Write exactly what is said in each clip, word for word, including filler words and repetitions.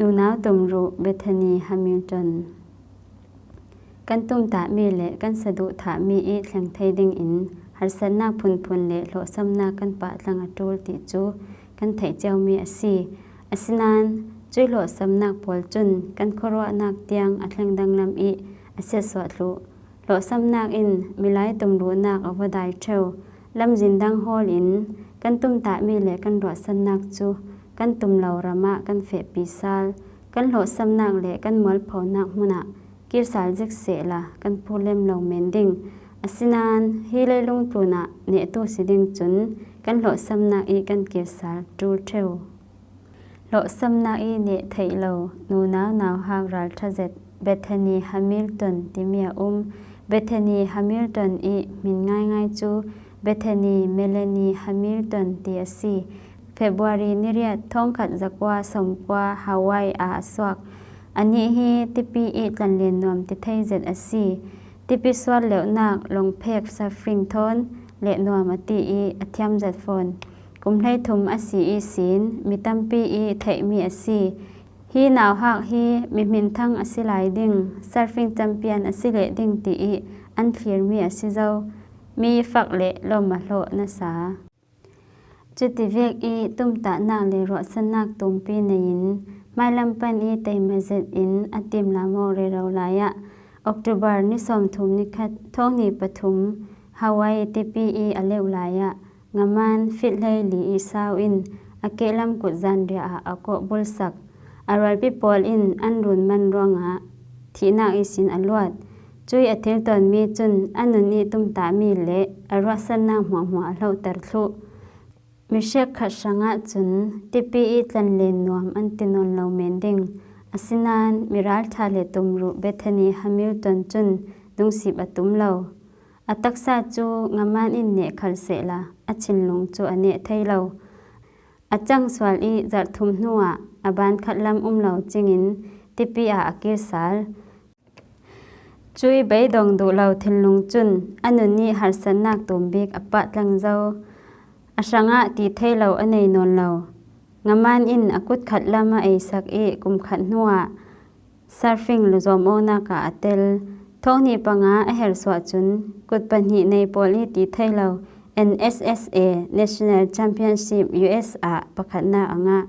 Nunau tumruh Bethany Hamilton. Kan tumtahmi le kan saduhthahmi i thleng thei dingin harsatnak phunphun le hlawhsamnak kan pahtlang a ṭul ti cu kan theih ciomi a si. Asinain cuih hlawhsamnak pawl cun kan khuaruahnak tiang a thleng danglam i a siatsuah thluh. Hlawhsamnak in milai tumruhnak a va dai ṭheu. Lamzin dang hawl in kan tumtahmi le kan ruahsannak cu kan tum lo ram ah kan fehpi sal. Kan hlawhsamnak le kan mualphonak hmun ah kir sal zik sehla kan phu lem lo men ding. Asinain hi leilung tlun ah nehtu si ding cun kan hlawhsamnak i kan kir sal ṭul ṭheu. Hlawhsamnak i neh theih lo nunau nauhak ralṭha zet Bethany Hamilton timi a um. Bethany Hamilton i hmin ngaingai cu Bethany Melanie Hamilton ti a si. February ni riat thawngkhat zakua sawmkua Hawaii ah a suak. Anih hi tipi i tlanlen nuam ti thei zet a si. Tipi sual leuhnak lawngphek surfing thawn leh nuam a ti i a thiam zet fawn. Kum hleithum a si ihsin mi tampi i theihmi a si. Hi nauhak hi mi hminthang a si lai ding, surfing champion a si leh ding ti i an thlirmi a si zo. Mi fak le lawm a hlawh nasa. Cutivek i tumtahnak le ruahsannak tumpi nei in hmailam pan i teima zet in a timlam awk rero lai ah October ni sawmthum ni khat thawng hnih pathum Hawaii tipi i a leuh lai ah ngaman fit hleili i sau in a kehlam kut zanriah ah a kawh bulsak. A rualpi pawl in an run man ruangah thihnak ihsin a luat. Cuih a thil tawnmi cun a nun i tumtahmi le a ruahsannak hmuahhmuah a hlohter thluh. Mi hrekkhat hrangah cun tipi i tlanlen nuam an ti nawn lo men ding. Asinain mi ralṭha le tumruh Bethany Hamilton cun dungsip a tum lo. A taksa cu ngaman in neh khal sehla a thinlung cu a neh thei lo. A cangsual i zarh thum hnuah a ban khat lam um lo cingin tipi ah a kir sal. Cuih beidong duh lo thinlung cun a nun i harsatnak tum bik a pahtlang zo. A hrangah ti thei lo a nei nawn lo. Ngaman in a kut khat lam a eisak i kum khat hnuah surfing luzawm awknak ah a tel. Thawng hnih panga a hersuah cun kut pahnih nei pawl i ti thei lo N S S A, National Championship U S ah pakhatnak a ngah.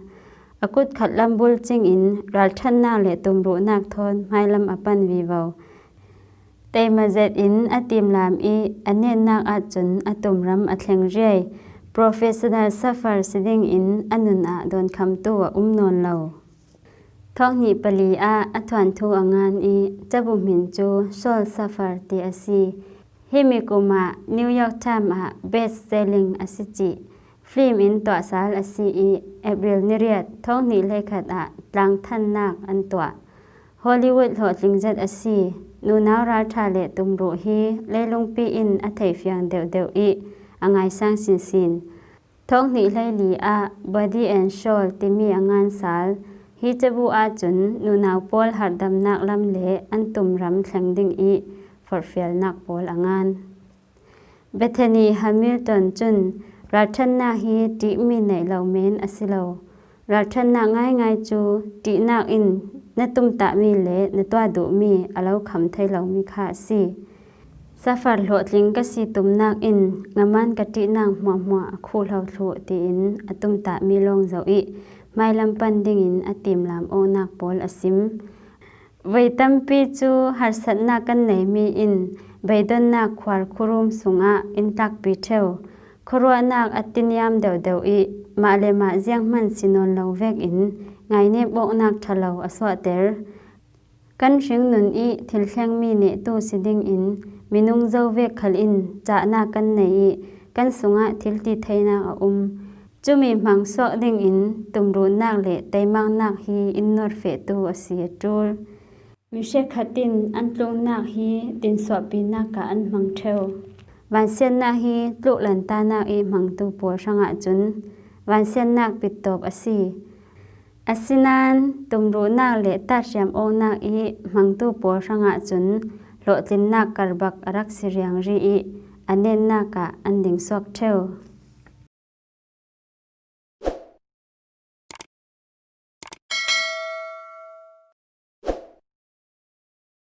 A kut khat lam bul cingin ralṭhatnak le tumruhnak thawn hmailam a pan vivo. Teima zet in a timlam i a netnak ahcun a tumram a thleng riai. Professional surfer si dingin a nun ah dawnkhamtu a um nawn lo. Thawng hnih pali ah a thuanthu a ngan i cabu hmin cu Soul Surfer ti a si. Himi kum ah New York Times ah best selling a si cih film in tuah sal a si i April ni riat thawng hnih hleikhat ah tlangthannak an tuah. Hollywood hlawhtling zet a si. Nunau ralṭha le tumruh hi leilungpi in a theifiang deuhdeuh i a ngaisang sinsin. Thawng hnih hleili ah Body and Soul timi a ngan sal. Hi cabu ahcun nunau pawl harhdamnak lam le an tumram thleng ding i forhfialnak pawl a ngan. Bethany Hamilton cun ralṭhatnak hi ṭihmi neih lo men a si lo. Ralṭhatnak ngaingai cu ṭihnak in na tumtahmi le na tuah duhmi a lo kham thei lomi kha a si. Surfer hlawhtling ka si tumnak in ngaman ka ṭihnak hmuahhmuah a khuh hlo thluh tiin a tumtahmi lawng zoh i hmailam pan dingin a timlam awknak pawl a sim. Voi tampi cu harsatnak kan neimi in beidonnak khuar khurum sungah in tlakpi ṭheu. Khuaruahnak a tiniam deuhdeuh i mah le mah zianghman si nawn lo vekin ngainep awknak ṭha lo a suahter. Kan hringnun i thil thlengmi nehtu si dingin minung zo vek khal in cahnak kan nei i kan sungah thil ti theinak a um. Cumi hmang suak dingin tumruhnak le teimaknak hi in nuarfehtu a si a ṭul. Mi hrekkhat in an tluknak hi tinsuahpinak ah an hmang ṭheu. Vansiatnak hi tluklantanak i hmangtu pawl hrangah cun vansiatnak pittawp a si. Asinain tumruhnak le tahriam awknak i hmangtu pawl hrangah cun hlawhtlinnak karbak a rak si riangri i a netnak ah an dingsuak ṭheu.